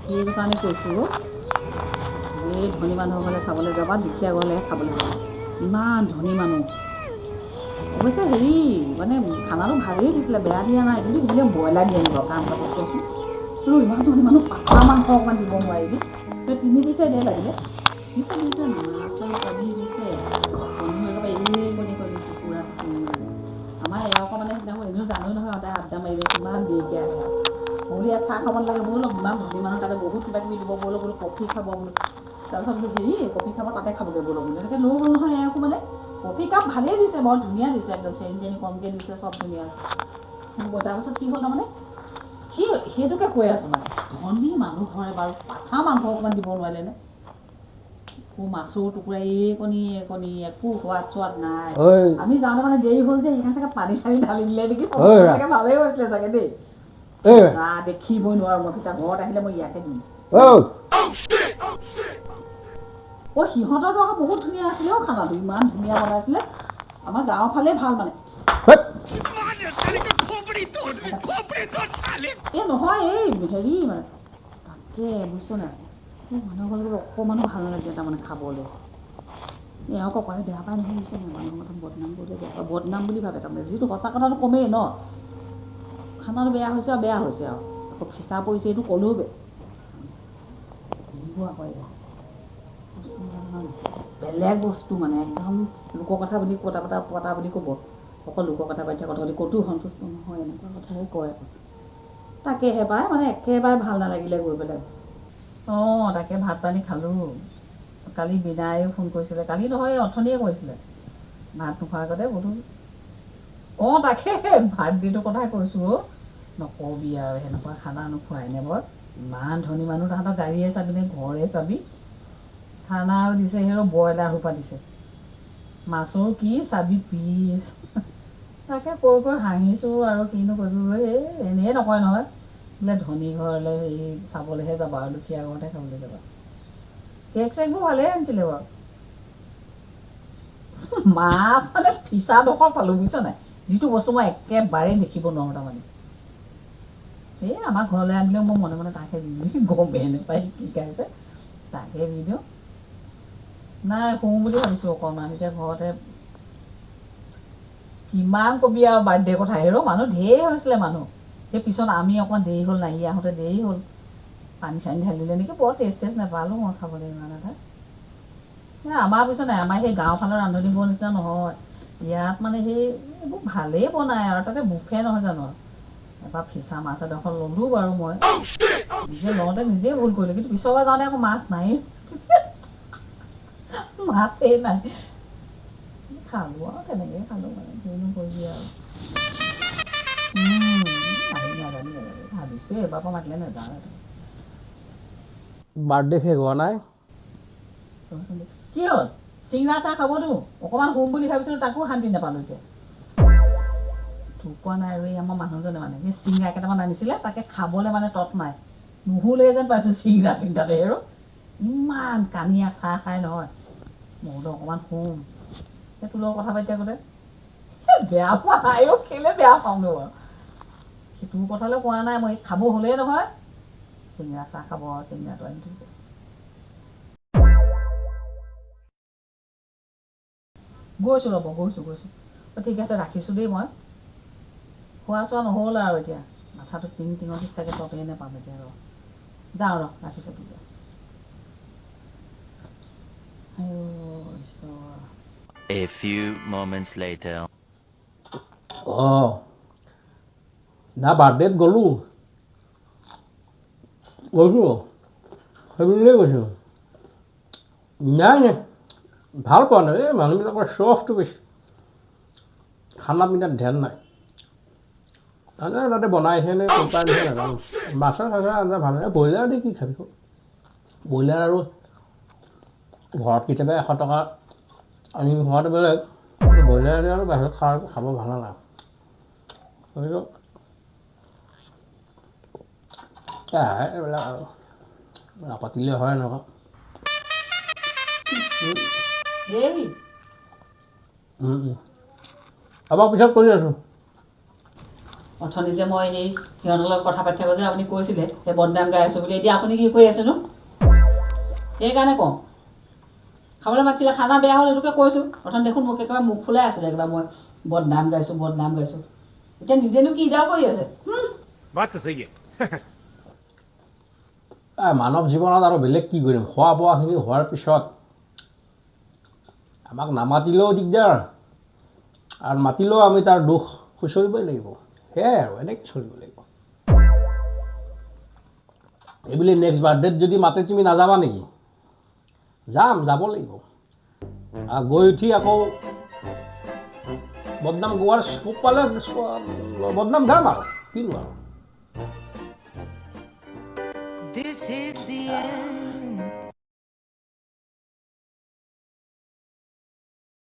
সেইটো কাৰণে কৈছোঁ, এই ধনী মানুহৰ ঘৰলৈ চাবলৈ যাবা, দুখীয়া ঘৰলৈহে খাবলৈ যাবা। ইমান ধনী মানুহ অৱশ্যে, হেৰি মানে খানাটো ভালেই দিছিলে, বেয়া দিয়া নাই। কিন্তু বোলে ব্ৰইলাৰ দিয়ে আনিব কাৰণ পাছত কচোন তোৰ ইমান ধনী মানুহ, পাঠা মাংস অকণমান দিব নোৱাৰিবি? তই 3 পিচে দে লাগিলে। দিছে দিছে, মাছ আৰু কণী দিছে। কণী একেবাৰে এইকণি কণী, টুকুৰা টুকুৰি। মানে আমাৰ এওঁকো মানে সেইদিনাখন এনেও জানোই নহয়, সদায় আড্ডা মাৰিব, কিমান দেৰিকৈ আহে আৰু। মই বোলো ইয়াত চাহ খাব নালাগে ব'লক, ইমান ধনী মানুহ, তাতে বহুত কিবা কিবি দিব, ব'লক বোলো, কফি খাব বোলো। তাৰপিছত বোলো হেৰি কফি খাব তাতে খাবগৈ ব'লক বোলো। এনেকৈ লৈ গ'ল নহয় এওঁকো। মানে কফি কাপ ভালেই দিছে, বৰ ধুনীয়া দিছে একদম, চেনি তেনি কমকৈ দিছে, চব ধুনীয়া। তাৰপিছত কি হ'ল, তাৰমানে সি সেইটোকে কৈ আছোঁ, মানে ধনী মানুহ ঘৰে বাৰু পাঠা মাংস অকণমান দিব নোৱাৰিলেনে? একো মাছৰ টুকুৰা এইকণি এইকণি, একো সোৱাদ চোৱাদ নাই। ঐ। আমি যাওঁতে মানে দেৰি হ'ল যে, সেইকাৰণে চাগে পানী চানী ঢালি দিলে নেকি। ঐ। চাগে ভালেই হৈছিলে চাগে দেই। ঐ। চাহ দেখিবই নোৱাৰোঁ মই। পিছে ঘৰত আহিলে মই ইয়াকে দিম। ঐ। অ', সিহঁতৰতো আকৌ বহুত ধুনীয়া আছিলে অ' খানাটো, ইমান ধুনীয়া বনাইছিলে। আমাৰ গাঁৱৰ ফালে ভাল মানে। হেৎ। এই নহয়, এই হেৰি মানে তাকে বুজিছ নাই, এই মানুহ ঘৰত গ'লে অকণমানো ভাল নালাগে তাৰমানে খাবলৈ। এওঁ আকৌ ক'লে বেয়া পায় নহয়, বুজিছ নাই? মানুহৰ কথা বদনাম কৰিলে বেয়া পায়, বদনাম বুলি ভাবে তাৰমানে। যিটো সঁচা কথাটো কমেই ন। খানাটো বেয়া হৈছে আৰু বেয়া হৈছে আৰু আকৌ ফিচা পৰিছে, এইটো ক'লেও বেয়া শুনিব আকৌ। এয়া বস্তু মানে বেলেগ বস্তু, মানে একদম লোকৰ কথা বুলি পতা পতা পতা বুলি ক'ব। অকল লোকৰ কথা পাতি কথা পাতি ক'তো সন্তুষ্ট নহয়, এনেকুৱা কথাহে কয় আকৌ। তাকেহে পাই মানে একেবাৰে ভাল নালাগিলে গৈ পেলাই। অঁ, তাকে ভাত পানী খালোঁ। কালি বিনায়ো ফোন কৰিছিলে, কালি নহয়, অথনিয়ে কৰিছিলে ভাত নোখোৱাৰ আগতে বোলো। অঁ, তাকে বাৰ্থডেটোৰ কথাই কৈছোঁ অ'। নকবি আৰু, সেনেকুৱা খানা নোখোৱাই নে বৰ? ইমান ধনী মানুহ, তাহাঁতৰ গাড়ীয়ে চাবি নে ঘৰে চাবি, খানাও দিছে, সেই ব্ৰইলাৰ সোপা দিছে, মাছৰ কি চাবি পিচ। তাকে কৈ কৈ হাঁহিছোঁ আৰু কিনো কৰিবি। এই এনেই নকয় নহয় বোলে ধনী ঘৰলৈ হেৰি চাবলৈহে যাবা আৰু দুখীয়া ঘৰতহে খাবলৈ যাবা। কেক চেকবোৰ ভালেই আনিছিলে বাৰু। মাছ মানে ফিচাডোখৰ পালোঁ, বুজিছ নাই? যিটো বস্তু মই একেবাৰেই দেখিব নোৱাৰোঁ তাৰমানে। এই আমাৰ ঘৰলৈ আনিলেও মই মনে মনে তাকহে দি দিওঁ, গমেই নাপায় কি খাইছে, তাকে দি দিওঁ। নাই, শুওঁ বুলি ভাবিছোঁ অকণমান এতিয়া ঘৰতে। কিমান কবি আৰু বাৰ্থডে কথা। হেৰ' মানুহ ঢেৰ হৈছিলে মানুহ। সেই পিছত আমি অকণমান দেৰি হ'ল নাই, ই আহোঁতে দেৰি হ'ল, পানী চানী ঢালিলে নেকি, বৰ টেষ্ট চেষ্ট নাপালোঁ মই খাবলৈ ইমান এটা। এই আমাৰ পিছত নাই, আমাৰ সেই গাঁৱৰ ফালৰ ৰান্ধনীবোৰৰ নিচিনা নহয়। ইয়াত মানে সেই এইবোৰ ভালেই বনায় আৰু তাতে বুফে নহয় জানো? এবাৰ ফিচা মাছ এডোখৰ ল'লোঁ বাৰু, মই নিজে লওঁতে নিজেই ভুল কৰিলোঁ। কিন্তু পিছৰবাৰ যাওঁতে আকৌ মাছ নায়েই, মাছেই নাই। খালোঁ আৰু তেনেকেই খালোঁ, মানে কিনো কৰিবি আৰু। আহি নাজানি নাজানি ভাবিছোঁ এইবাৰ পৰা মাতিলে নাযাওঁ। বাৰ্থডে শেষ হোৱা নাই। কি হ'ল, চিঙৰা চাহ খাবতো? অকণমান শুম বুলি ভাবিছিলোঁ, তাকো শান্তি নাপালোঁ এতিয়া। তোক কোৱা নাই আৰু, এই আমাৰ মানুহজনে মানে সেই চিঙৰা কেইটামান আনিছিলে, তাকে খাবলৈ মানে তত নাই। নুহুলেই যেন পাইছোঁ চিঙৰা চিন্তাতে। আৰু ইমান কানিয়া চাহ খাই নহয়। মই বোলো অকণমান শুম, এই তোৰ লগত কথা পাতি থাকোঁতে। বেয়া পোৱা নাই অ', কেলৈ বেয়া পাওঁনো বাৰু? তোৰ কথালৈ কোৱা নাই মই। খাব হ'লেই নহয়, চিঙৰা চাহ খাব আৰু চিঙৰাটো আনি থৈছে। গৈছোঁ ৰ'ব, গৈছোঁ গৈছোঁ। অঁ, ঠিক আছে, ৰাখিছোঁ দেই মই। খোৱা চোৱা নহ'ল আৰু এতিয়া মাথাটো টিং টিঙত চাগে ততেই নাপাম এতিয়া। ৰ, যাওঁ, ৰ, ৰাখিছোঁ তেতিয়া। আইঅ ঈশ্বৰ। A few moments later. অঁ, না, বাৰ্থডেত গ'লোঁ, গৈছোঁ, সেইবুলিয়েই গৈছোঁ। নাই নাই, ভাল পোৱা নাই। এই মানুহবিলাকৰ শ্ব' অফটো বেছি, খানা পিনাত ধ্যান নাই। নাজানো তাতে বনাইছে নে ক'ৰ পৰা আনিছে নাজানো। মাছৰ চাছৰ আঞ্জা ভাল লাগে, ব্ৰইলাৰ দি কি খাবি? ব্ৰইলাৰ আৰু ঘৰত কেতিয়াবা 100 টকা আনি খোৱাটো বেলেগ, ব্ৰইলাৰ আনি আৰু বাহিৰত খোৱা খাব ভাল নালাগে। গতিকে এইবিলাক আৰু নাপাতিলে হয় এনেকুৱা। এই হ'ব, পিছত কৰি আছোঁ। অথনি যে মই সেই সিহঁতৰ লগত কথা পাতি থাকোঁ যে আপুনি কৈছিলে সেই বদনাম গাই আছোঁ বুলি, এতিয়া আপুনি কি কৰি আছেনো? সেইকাৰণে কওঁ, খাবলৈ মাতিছিলে, খানা বেয়া হ'ল, সেইটোকে কৈছোঁ। অথনি দেখোন মোক একেবাৰে মুখ ফুলাই আছিলে, একেবাৰে মই বদনাম গাইছোঁ, বদনাম গাইছোঁ। এতিয়া নিজেনো কি ইডাল কৰি আছে? बात तो सही है। মানৱ জীৱনত আৰু বেলেগ কি কৰিম? খোৱা বোৱাখিনি হোৱাৰ পিছত আমাক নামাতিলেও দিগদাৰ, আৰু মাতিলেও আমি তাৰ দুখ খুচৰিবই লাগিব। সেয়াই আৰু, এনেকৈ চলিব লাগিব। এইবুলি নেক্সট বাৰ্থডেত যদি মাতে তুমি নাযাবা নেকি? যাম, যাব লাগিব। আৰু গৈ উঠি আকৌ বদনাম গোৱাৰ স্কোপ পালে বদনাম গাম আৰু, কিনো আৰু। This is the end.